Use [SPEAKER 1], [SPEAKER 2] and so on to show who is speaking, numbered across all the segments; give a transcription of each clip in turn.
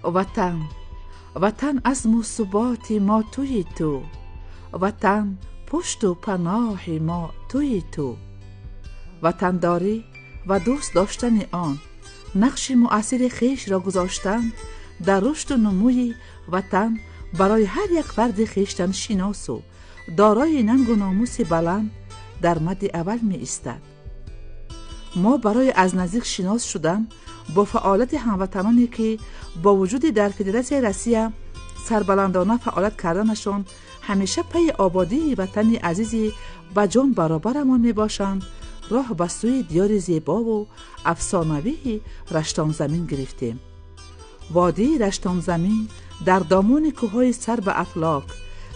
[SPEAKER 1] Ватан, Ватан, азму суботи мо туи ту, Ватан, пушту паноҳи мо туи ту. Ватандорӣ ва дӯст доштани он нақши муассири хешро гузоштан дар рушду нумӯи Ватан барои ҳар як фарди хештаншиносу дорои нангу номуси баланд дар мадди аввал меистад. Мо барои аз наздик шинос шудан бо фаъолияти ҳамватаноне, ки бо вуҷуди дар Федератсияи Россия сарбаландона фаъолият карданашон ҳамеша пайи ободии ватани азизи ба ҷон баробарамон мебошанд, роҳ ба сӯи диёри зебову афсонавии Раштонзамин гирифтем. Водии Раштонзамин дар домони кӯҳҳои сар ба афлок,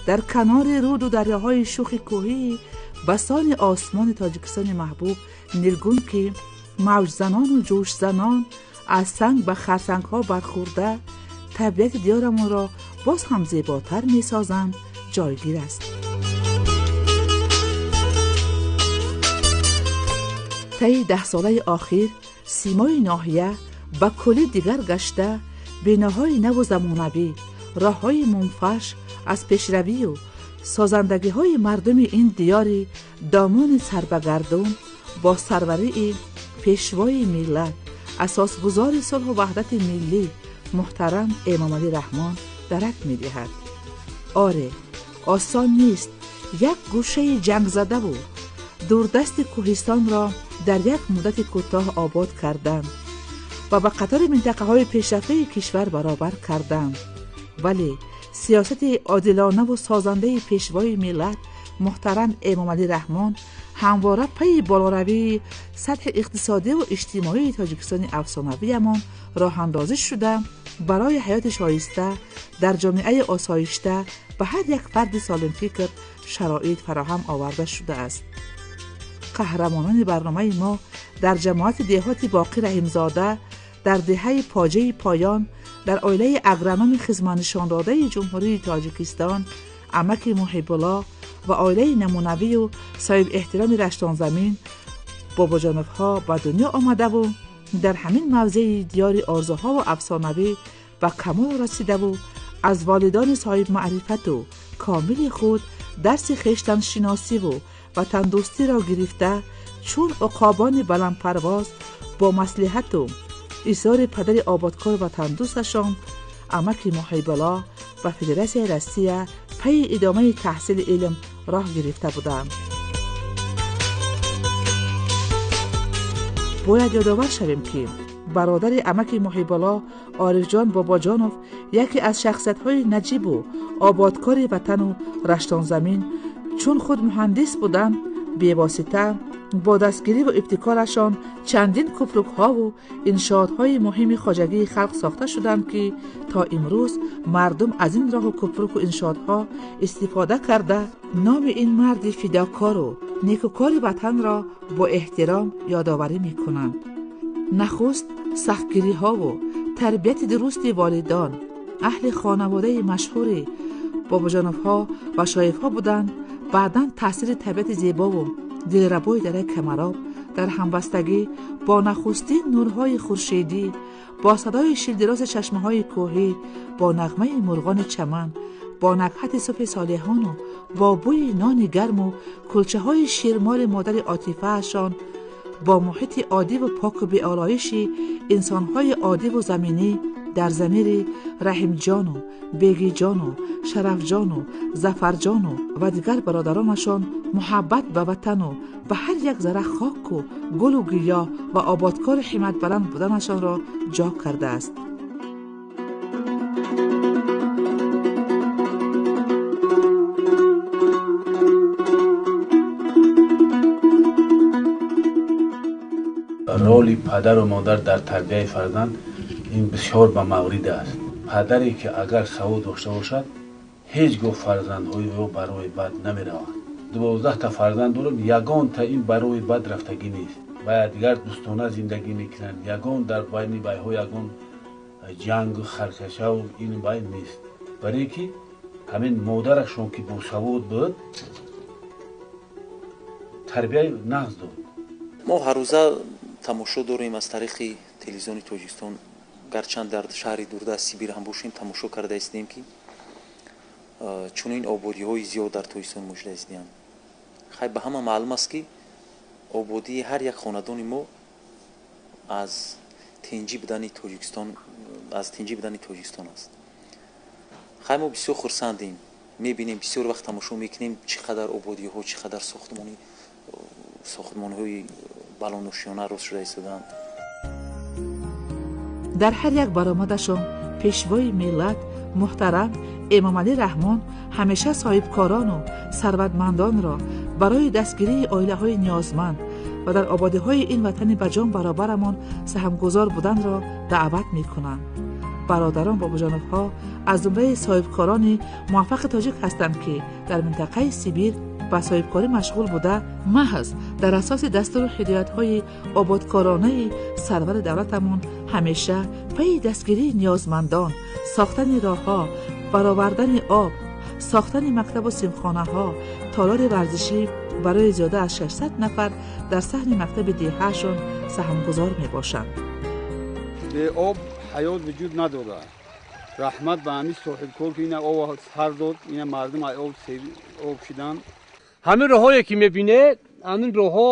[SPEAKER 1] дар канори руду дарёҳои шухи кӯҳии басони осмони Тоҷикистони маҳбуб нилгун, ки мавҷзанону ҷӯшзанон аз санг ба харсангҳо бархӯрда табиати диёрамонро боз ҳам зеботар месозанд, ҷойгир аст. Таи 10 солаи охир симои ноҳия ба куллӣ дигар гашта, биноҳои наву замонавӣ, роҳҳои мунфарш аз пешравию созандагиҳои мардуми ин диёри домони сарбагардун бо сарварии Пешвои миллат, асосгузори сулҳу ваҳдати миллӣ муҳтарам Эмомалӣ Раҳмон дарак медиҳад. Оре, осон нест як гӯшаи ҷангзадаву дурдасти кӯҳистонро дар як муддати кӯтоҳ обод кардан ва ба қатори минтақаҳои пешрафтаи кишвар баробар кардан, вале сиёсати одилонаву созандаи Пешвои миллат муҳтарам Эмомалӣ Раҳмон ҳамвора пайи болоравии сатҳи иқтисодиву иҷтимоии Тоҷикистони афсонавиямон роҳандозӣ шуда, барои ҳаёти шоиста дар ҷомеаи осоишта ба ҳар як фарди солимфикр шароит фароҳам оварда шудааст. Қаҳрамонони барномаи мо дар ҷамоати деҳоти Боқӣ Раҳимзода, дар деҳаи Поҷаи Поён, дар оилаи агрономи хизматнишондодаи Ҷумҳурии Тоҷикистон амаки Муҳибулло ва оилаи намунавию соҳибэҳтироми Раштонзамин Бобоҷоновҳо ба дунё омадаву дар ҳамин мавзеи диёри орзуҳову афсонавӣ ба камол расидаву аз волидони соҳибмаърифату комили худ дарси хештаншиносиву ватандӯстиро гирифта, чун уқобони баландпарвоз бо маслиҳату исрори падари ободкору ватандӯсташон амаки Муҳибулло ба Федератсияи Россия пайи идомаи таҳсили илм роҳ гирифта буданд. Бояд ёдовар шавем, ки бародари амаки Муҳибулло Орифҷон Бобоҷонов яке аз шахсиятҳои наҷибу ободкори ватану Раштонзамин, чун худ муҳандис буданд, бевосита бо дастгириву ибтикорашон чандин кӯпрукҳову иншоотҳои муҳими хоҷагии халқ сохта шуданд, ки то имрӯз мардум аз ин роҳу кӯпруку иншоотҳо истифода карда, номи ин марди фидокору некукори ватанро бо эҳтиром ёдоварӣ мекунанд. Нахуст сахтгириҳову тарбияти дурусти волидон, аҳли хонаводаи машҳури Бобоҷоновҳо ва Шоевҳо буданд, баъдан таъсири табиати зебову дилрабои дараи Камароб дар ҳамбастагӣ бо нахустин нурҳои хуршедӣ, бо садои шилдироси чашмаҳои кӯҳӣ, бо нағмаи мурғони чаман, бо накҳати субҳи солиҳону бо бӯи нони гарму кулчаҳои ширмоли модари отифаашон, бо муҳити оддиву поку беолоиши инсонҳои оддиву заминӣ дар замири Раҳимҷону Бегиҷону Шарафҷону Зафарҷону ва дигар бародаронашон муҳаббат ба ватану ба ҳар як зарра хоку гулу гиёҳ ва ободкори ҳимматбаланд буданашонро ҷо кардааст.
[SPEAKER 2] Роли падару модар дар тарбияи фарзанд ин бисёр ба маврид аст. Падаре ки агар савод дошта бошад, ҳеҷ гоҳ фарзандҳои ӯ ба роҳи бад намераванд. 12-та фарзанд дорам, ягонта ин ба роҳи бад рафтагӣ нест. Ба якдигар дӯстона зиндагӣ мекунанд. Ягон дар байни байҳо ягон ҷангу харкашаву ин байн нест, барое ки ҳамин модарашон, ки босавод буд, тарбияи нағз дод.
[SPEAKER 3] Мо ҳаррӯза тамошо дорем аз тариқи телевизиони Тоҷикистон. Гарчанд дар шаҳри дурдаст Сибир ҳам бошем, тамошо карда истем, ки чунин ободиҳои зиёд дар Тоҷикистон мушоҳида истем. Хай, ба ҳама маълум аст, ки ободии ҳар як хонадони мо аз тинҷӣ будани Тоҷикистон, аз тинҷӣ будани Тоҷикистон аст. Хай, мо бисёр хурсандем, мебинем, бисёр вақт тамошо мекунем, чӣ қадар ободиҳо, чӣ қадар сохтмонҳои баландошёна рост шуда истодаанд.
[SPEAKER 1] Дар ҳар як баромадашон пешвои миллат муҳтарам Эмомалӣ Раҳмон ҳамеша соҳибкорону сарватмандонро барои дастгирии оилаҳои ниёзманд ва дар ободиҳои ин ватани ба ҷон баробарамон саҳмгузор буданро даъват мекунанд. Бародарон Бобоҷоновҳо аз зумраи соҳибкорони муваффақи тоҷик ҳастанд, ки дар минтақаи Сибир ба соҳибкорӣ машғул буда, маҳз дар асоси дастуру ҳидоятҳои ободкоронаи сарвари давлатамон ҳамеша пайи дастгирии ниёзмандон, сохтани роҳҳо, баровардани об, сохтани мактабу синфхонаҳо, толори варзишӣ барои зиёда аз 600 нафар дар саҳни мактаби деҳаашон саҳмгузор мебошанд.
[SPEAKER 4] Бе об ҳаёт вуҷуд надорад. Раҳмат ба ҳамин соҳибкор, ки ина об сар дод, ина мардум об шиданд.
[SPEAKER 5] Ҳамин роҳҳое ки мебинед, ҳамин роҳҳо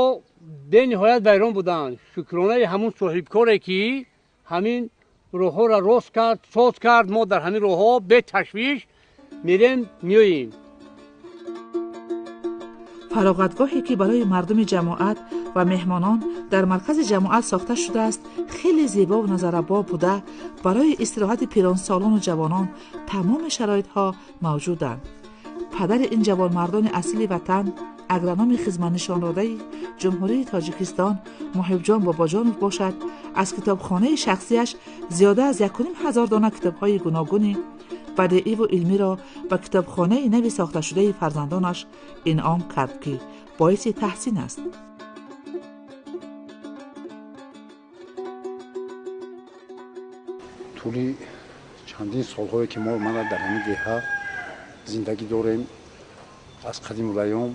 [SPEAKER 5] бениҳоят вайрон буданд. Шукронаи ҳамун соҳибкоре, ки ҳамин роҳҳоро рост кард, соз кард. Мо дар ҳамин роҳҳо беташвиш мерем, меоем.
[SPEAKER 1] Фароғатгоҳе, ки барои мардуми ҷамоат ва меҳмонон дар маркази ҷамоат сохта шудааст, хеле зебову назаррабо буда, барои истироҳати пиронсолону ҷавонон тамоми шароитҳо мавҷуданд. Падари ин ҷавонмардони асили ватан, агрономи хизматнишондодаи Ҷумҳурии Тоҷикистон Муҳибҷон Бобоҷонов бошад, аз китобхонаи шахсияш зиёда аз 1500 дона китобҳои гуногуни бадеиву илмиро ба китобхонаи нави сохташудаи фарзандонаш инъом кард, ки боиси таҳсин аст.
[SPEAKER 6] Тӯли чандин солҳое, ки мо мана дар ҳамин деҳа зиндагӣ дорем, аз қадимулайём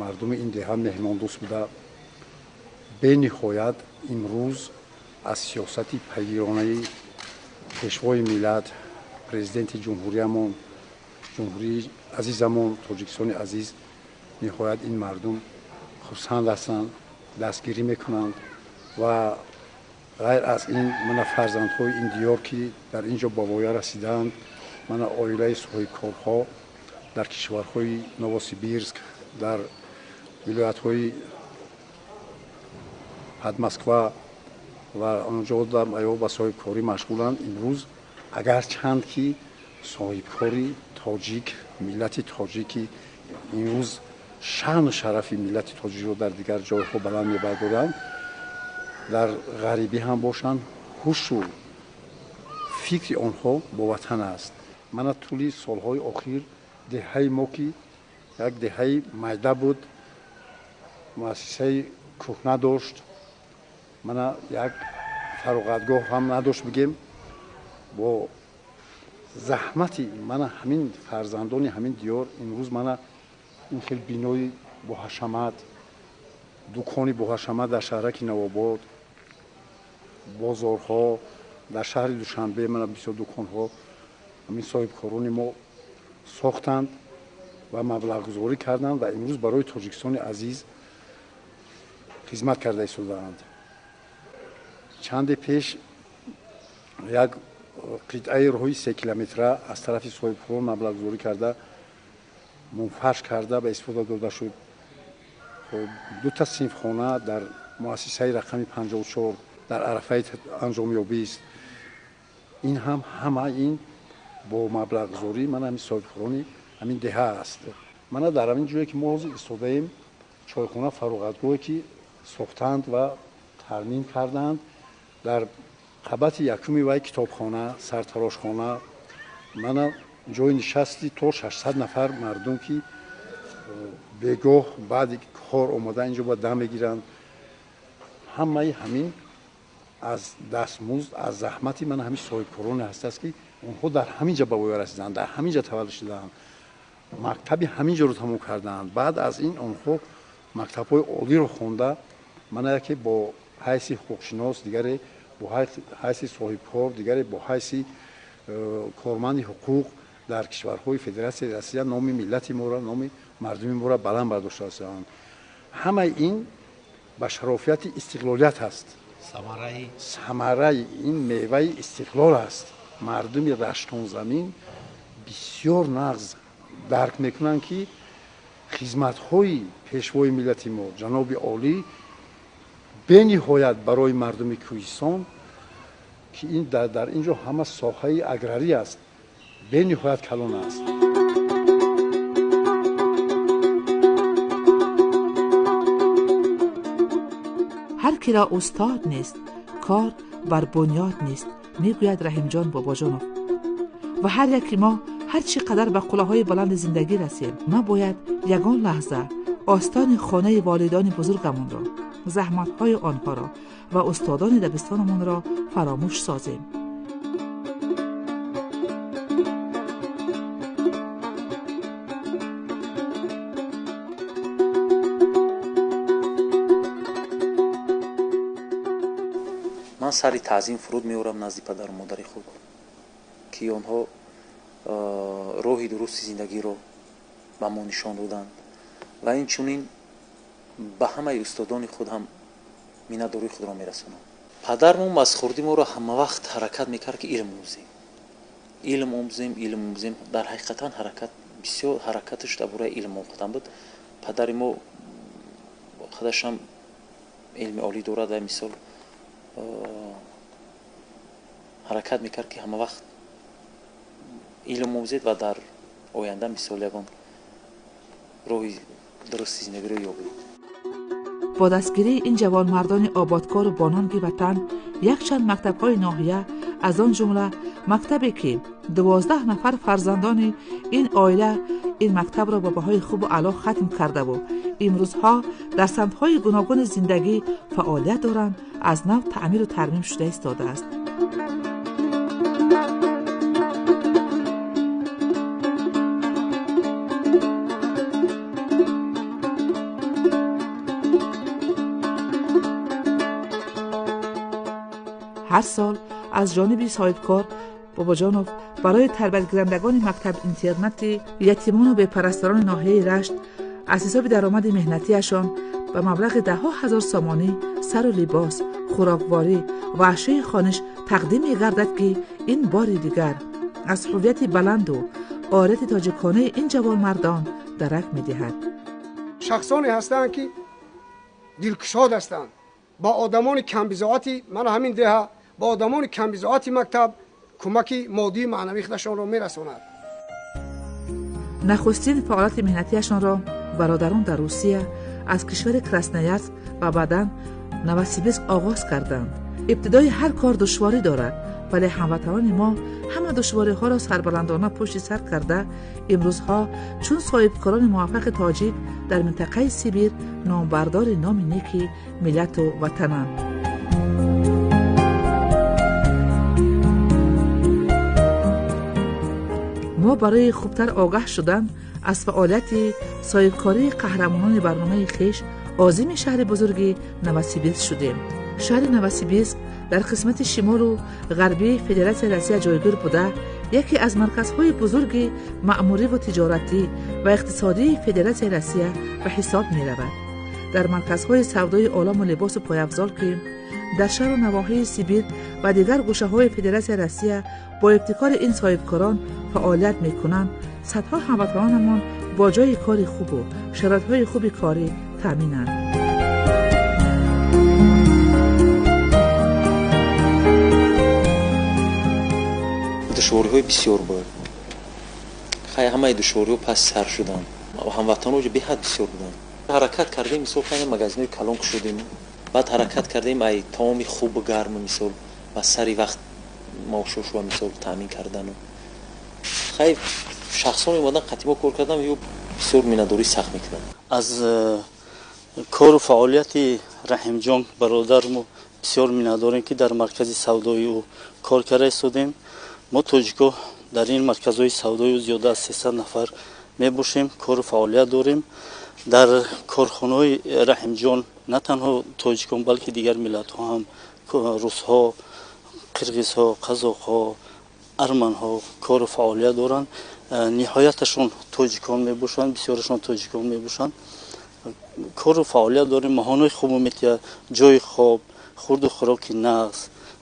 [SPEAKER 6] мардуми ин деҳа меҳмондӯст буда. Бениҳоят имрӯз аз сиёсати пайгиронаи пешвои миллат, президенти ҷумҳуриямон, ҷумҳурии азизамон, Тоҷикистони азиз, ниҳоят ин мардум хурсанд ҳастанд, дастгирӣ мекунанд. Ва ғайр аз ин, мана фарзандҳои ин диёр, ки дар ин ҷо ба воя расидаанд, мана оилаи соҳибкорҳо дар кишварҳои Новосибирск, дар вилоятҳои Подмосква ва онҷо ба соҳибкорӣ машғуланд. Имрӯз агарчанд ки соҳибкори тоҷик, миллати тоҷики имрӯз шаъну шарафи миллати тоҷикро дар дигар ҷойҳо баланд мебардоранд, дар ғарибӣ ҳам бошанд, ҳушу фикри онҳо бо ватан аст. Мана тӯли солҳои охир деҳаи мо, ки як деҳаи майда буд, муассисаи кӯҳна дошт, мана як фароғатгоҳ ҳам надошт, бигем, бо заҳмати мана ҳамин фарзандони ҳамин диёр имрӯз мана ин хел бинои боҳашамат, дукони боҳашамат дар шаҳраки Навобод, бозорҳо дар шаҳри Душанбе, мана бисёр дуконҳо ҳамин соҳибкорони мо сохтанд ва маблағгузорӣ карданд ва имрӯз барои Тоҷикистони азиз хизмат карда истодаанд. Чанде пеш як қитъаи роҳи 3 километра аз тарафи соҳибкорон маблағгузорӣ карда, мунфарш карда ба истифода дода шуд. Дута синфхона дар муассисаи рақами 54 дар арафаи анҷомёбист. Ин ҳам ҳама ин бо маблағгузорӣ мана ҳамин соҳибкорони ҳамин деҳа аст. Мана дар ҳамин ҷое, ки мо ҳозир истодаем, чойхона, фароғатгоҳе, ки сохтанд ва тармим карданд, дар қабати якуми вай китобхона, сартарошхона, мана ҷои нишасти то 600 нафар мардум, ки бегоҳ баъди кор омода инҷо ба дам мегиранд. Ҳамаи ҳамин аз дастмузд, аз заҳмати мана ҳамин соҳибкороне ҳастааст, ки онҳо дар ҳамин ҷо ба воя расиданд, дар ҳамин ҷо таваллуд шудаанд, мактаби ҳамин ҷоро тамом кардаанд. Баъд аз ин онҳо мактабҳои олиро хонда, мана яке бо ҳайси ҳуқуқшинос, дигаре бо ҳайси соҳибкор, дигаре бо ҳайси корманди ҳуқуқ дар кишварҳои Федератсияи Россия номи миллати моро, номи мардуми моро баланд бардоштаанд. Ҳамаи ин ба шарофияти истиқлолият аст. Самараи ин меваи истиқлол аст. Мардуми раштонзамин бисёр нағз дарк мекунанд, ки хизматҳои пешвои миллати мо ҷаноби олӣ бениҳоят барои мардуми кӯҳистон, ки ин дар ин ҷо ҳама соҳаи аграрӣ аст, бениҳоят калон аст.
[SPEAKER 1] Ҳар киро устод нест, кор бар бунёд нест, мегӯяд Раҳимҷон Бобоҷонов. Ва ҳар яки мо ҳар чӣ қадар ба қуллаҳои баланди зиндагӣ расем, набояд ягон лаҳза остони хонаи волидони бузургамонро, заҳматҳои онҳоро ва устодони дабистонамонро фаромӯш созем.
[SPEAKER 3] Ман сари таъзим фуруд меорам назди падару модари худ, ки онҳо роҳи дурусти зиндагиро ба мо нишон доданд ва инчунин ба ҳамаи устодони худ ҳам миннатдории худро мерасонам. Падармон аз хурдӣ моро ҳамавақт ҳаракат мекард, ки илм омӯзем, илм омӯзем, илм омӯзем. Дар ҳақиқатан ҳаракат бисёр ҳаракаташ дар бораи илм омӯхтан буд. Падари мо худашам илми олӣ дорад ва мисол ҳаракат мекард, ки ҳамавақт илм омӯзед ва дар оянда мисол ягон роҳи дурусти зиндагиро ёбед.
[SPEAKER 1] Бо дастгирии ин ҷавонмардони ободкору бонанги ватан якчанд мактабҳои ноҳия, аз он ҷумла мактабе ки 12 нафар фарзандони ин оила ин мактабро бо баҳои хубу аъло хатм кардаву имрӯзҳо дар самтҳои гуногуни зиндагӣ фаъолият доранд, аз нав таъмиру тармим шуда истодааст. Ҳар сол аз ҷониби соҳибкор Бобоҷонов барои тарбиятгирандагони мактаб-интернати ятимону бепарасторони ноҳияи Рашт аз ҳисоби даромади меҳнатиашон ба маблағи даҳҳо ҳазор сомонӣ сару либос, хӯрокворӣ ва ашёи хониш тақдим мегардад, ки ин бори дигар аз ҳуввияти баланду орияти тоҷиконаи ин ҷавонмардон дарак медиҳад.
[SPEAKER 7] Шахсоне ҳастанд, ки дилкушод ҳастанд, ба одамони камбизоати мана ҳамин деҳа, ба одамони камбизоати мактаб кӯмаки моддию маънавии худашонро мерасонад.
[SPEAKER 1] Нахустин фаъолияти меҳнатиашонро бародарон дар Русия аз кишвари Красноярск ва баъдан Новосибирск оғоз карданд. Ибтидои ҳар кор душворӣ дорад, вале ҳамватанони мо ҳама душвориҳоро сарбаландона пушти сар карда, имрӯзҳо чун соҳибкорони муваффақи тоҷик дар минтақаи Сибир номбардори номи неки миллату ватананд. Мо барои хубтар огаҳ шудан аз фаъолияти соҳибкории қаҳрамонони барномаи хеш озими шаҳри бузурги Новосибирск шудем. Шаҳри Новосибирск дар қисмати шимолу ғарбии Федератсияи Россия ҷойгир буда, яке аз марказҳои бузурги маъмуриву тиҷоратӣ ва иқтисодии Федератсияи Россия ба ҳисоб меравад. Дар марказҳои савдои оламу либосу пойафзол, ки дар шаҳру навоҳии Сибир ва дигар гӯшаҳои Федератсияи Россия бо ибтикори ин соҳибкорон фаъолият мекунанд, садҳо ҳамватанонамон бо ҷойи кори хубу шароитҳои хуби корӣ таъминанд.
[SPEAKER 3] Душвориҳои бисёр буд. Хай ҳамаи душвориҳо пас сар шуданд. Ҳамватанҳо беҳад бисёр буданд. Ҳаракат кардем, мисол хай магазинҳои калон кушодем. Баъд ҳаракат кардем ай таоми хубу гарму мисол ба сари вақт маошошва мисол таъмин кардану. Хай шахсон омадан қатъи мо кор кардан ё бисёр миннатдорӣ сахт мекунанд.
[SPEAKER 8] Аз кору фаъолияти Раҳимҷон бародармо бисёр миннатдорем, ки дар маркази савдои ӯ кор карда истодем. Мо тоҷико дар ин марказҳои савдои ӯ зиёда аз 300 нафар мебошем, кору фаъолият дорем. Дар корхонаҳои Раҳимҷон на танҳо тоҷикон, балки дигар миллатҳо ҳам Русҳо, қирғизҳо, қазоқҳо, арманҳо кору фаъолият доранд. Ниҳояташон тоҷикон мебошанд, бисёрашон тоҷикон мебошанд. Кору фаъолият дорем, маҳонаи хуб метиҳад, ҷои хоб, хурду хӯроки нағз.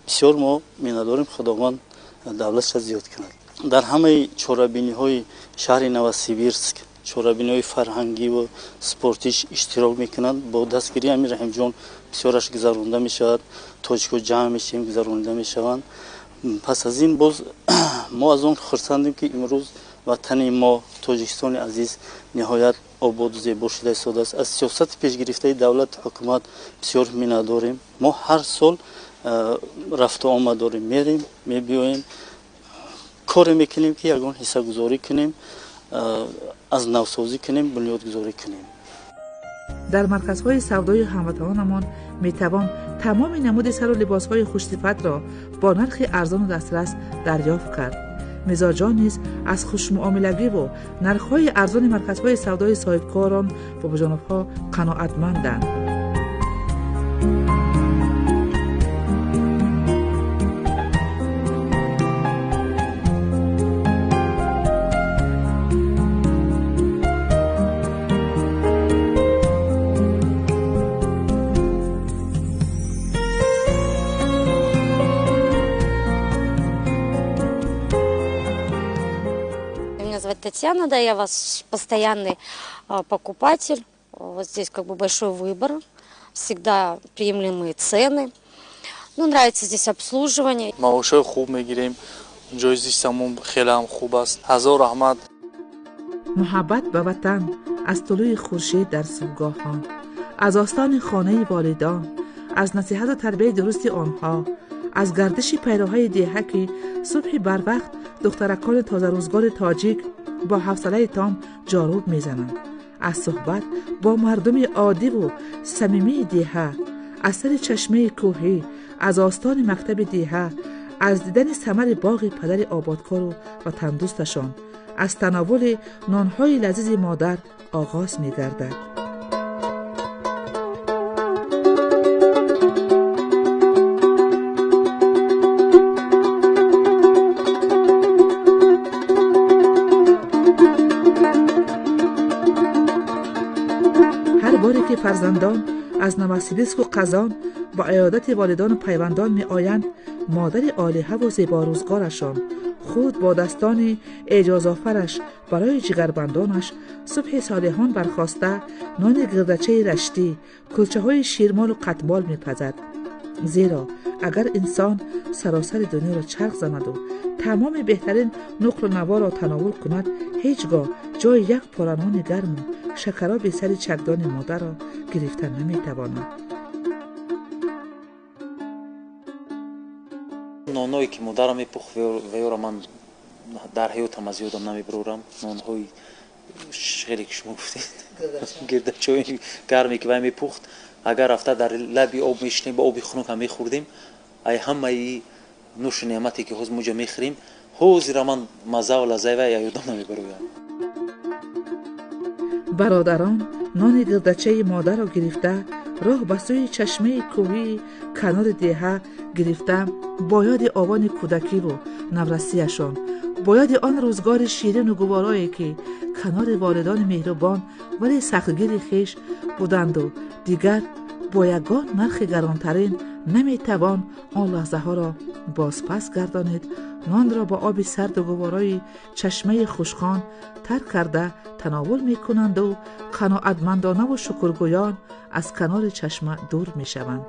[SPEAKER 8] Бисёр мо миннатдорем, Худованд давлатша зиёд кунад. Дар ҳамаи чорабиниҳои шаҳри Новосибирск, чорабиниҳои фарҳангиву спортиш иштирок мекунанд. Бо дастгирии Амир Раҳимҷон бисёраш гузаронда мешавад, тоҷикҳо ҷамъ мешавем, гузаронида мешаванд. Пас аз ин боз мо аз он хурсандем, ки имрӯз ватани мо, Тоҷикистони азиз, ниҳоят ободу зебо шуда истодааст. Аз сиёсати пешгирифтаи давлату ҳукумат бисёр миннатдорем. Мо ҳар сол рафту омад дорем, мерем, мебиёем, коре мекунем, ки ягон ҳиссагузорӣ кунем, аз навсозӣ кунем, бунёдгузорӣ кунем.
[SPEAKER 1] Дар марказҳои савдои ҳамватанонамон метавон тамоми намуди сару либосҳои хушсифатро бо нархи арзону дастрас дарёфт кард. Мизоҷон низ аз хушмуомилагиву нархҳои арзони марказҳои савдои соҳибкорон бобоҷоновҳо қаноатманданд.
[SPEAKER 9] Татьяна, да, я ваш постоянный покупатель. Вот здесь как бы большой выбор, всегда приемлемые цены. Ну, нравится здесь обслуживание.
[SPEAKER 10] Маошои хуб мегирем, ҷои зистамон хеле ҳам хуб аст. Ҳазор раҳмат.
[SPEAKER 1] Муҳаббат ба ватан аз тулӯи хуршед дар субҳгоҳон, аз остони хонаи волидон, аз насиҳату тарбияи дурусти онҳо, аз гардиши пайроҳаи деҳа, ки субҳи барвақт духтаракони тозарӯзгори тоҷик бо ҳавсалаи том ҷоруб мезананд, аз суҳбат бо мардуми оддиву самимии деҳа, аз сари чашмаи кӯҳӣ, аз остони мактаби деҳа, аз дидани самари боғи падари ободкору ватандӯсташон, аз тановули нонҳои лазизи модар оғоз мегардад. Ҳар боре ки фарзандон аз Новосибирску Қазон ба иёдати волидону пайвандон меоянд, модари олиҳаву зеборӯзгорашон худ бо дастони эъҷозофараш барои ҷигарбандонаш субҳи солиҳон бархоста нони гирдачаи раштӣ, кулчаҳои ширмолу қатмол мепазад. Зеро агар инсон саросари дунёро чарх занаду тамоми беҳтарин нуқлу наворо тановул кунад, ҳеҷ гоҳ ҷои як пора нони гарму шакароби сари чакдони модарро гирифта наметавонад.
[SPEAKER 3] Ноное ки модарам мепухт, ваёро ман дар ҳаётам аз ёдам намебарорам. Нонҳои хеле ки шумо гуфтед, гирдачаҳои гарме ки вай мепухт, агар рафта дар лаби об мешинем, ба оби хунук ҳам мехӯрдем. Ай ҳамаи нӯшу неъмате ки ҳозир муҷа мехӯрем, ҳозира ман маззаву лаззаи вай ёдам намебароям.
[SPEAKER 1] Бародарон нони гирдачаи модарро гирифта, роҳ ба сӯи чашмаи кӯҳии канори деҳа гирифта, бо ёди овони кӯдакиву наврасияшон, бо ёди он рӯзгори ширину гуворое, ки канори волидони меҳрубон, вале сахтгири хеш буданду дигар бо ягон нархи гаронтарин наметавон он лаҳзаҳоро бозпас гардонид, нонро бо оби сарду гуворои чашмаи хушхон тар карда тановул мекунанду қаноатмандонаву шукргӯён аз канори чашма дур мешаванд.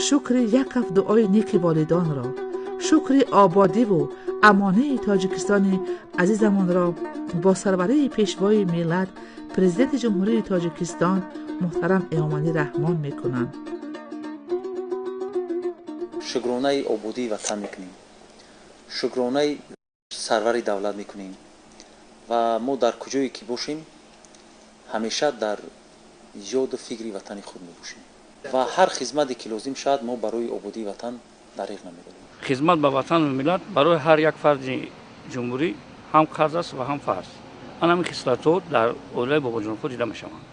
[SPEAKER 1] Шукри як ҳафт дуои неки волидонро, шукри ободиву амонии Тоҷикистони азизамонро бо сарварии Пешвои миллат, Президенти Ҷумҳурии Тоҷикистон муҳтарам Эмомалӣ Раҳмон мекунанд.
[SPEAKER 3] Шукронаи ободии ватан мекунем, шукронаи сарвари давлат мекунем ва мо дар куҷое ки бошем, ҳамеша дар ёду фикри ватани худ мебошем ва ҳар хизмате ки лозим шавад, мо барои ободии ватан дариғ намедорем.
[SPEAKER 11] Хизмат ба ватану миллат барои ҳар як фарди ҷумҳурӣ ҳам қарз аст ва ҳам фарз. Ан ҳамин хислатҳо дар оилаи бобоҷонхо дида мешаванд.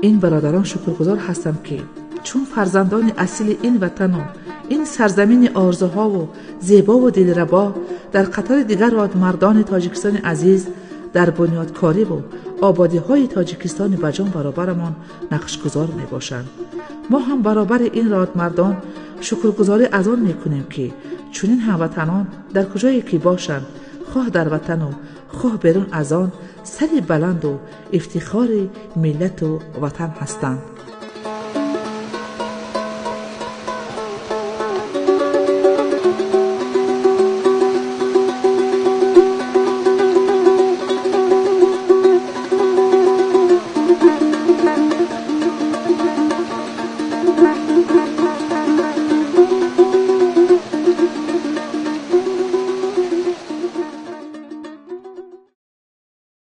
[SPEAKER 1] Ин бародарон шукргузор ҳастанд, ки чун фарзандони асили ин ватану ин сарзамини орзуҳову зебову дилрабо дар қатори дигар родмардони Тоҷикистони азиз дар бунёдкориву ободиҳои Тоҷикистони баҷон баробарамон нақшгузор мебошанд. Мо ҳам баробари ин родмардон шукргузорӣ аз он мекунем, ки чунин ҳамватанон дар куҷое ки бошанд, хоҳ дар ватану хоҳ берун аз он, сари баланду ифтихори миллату ватан ҳастанд.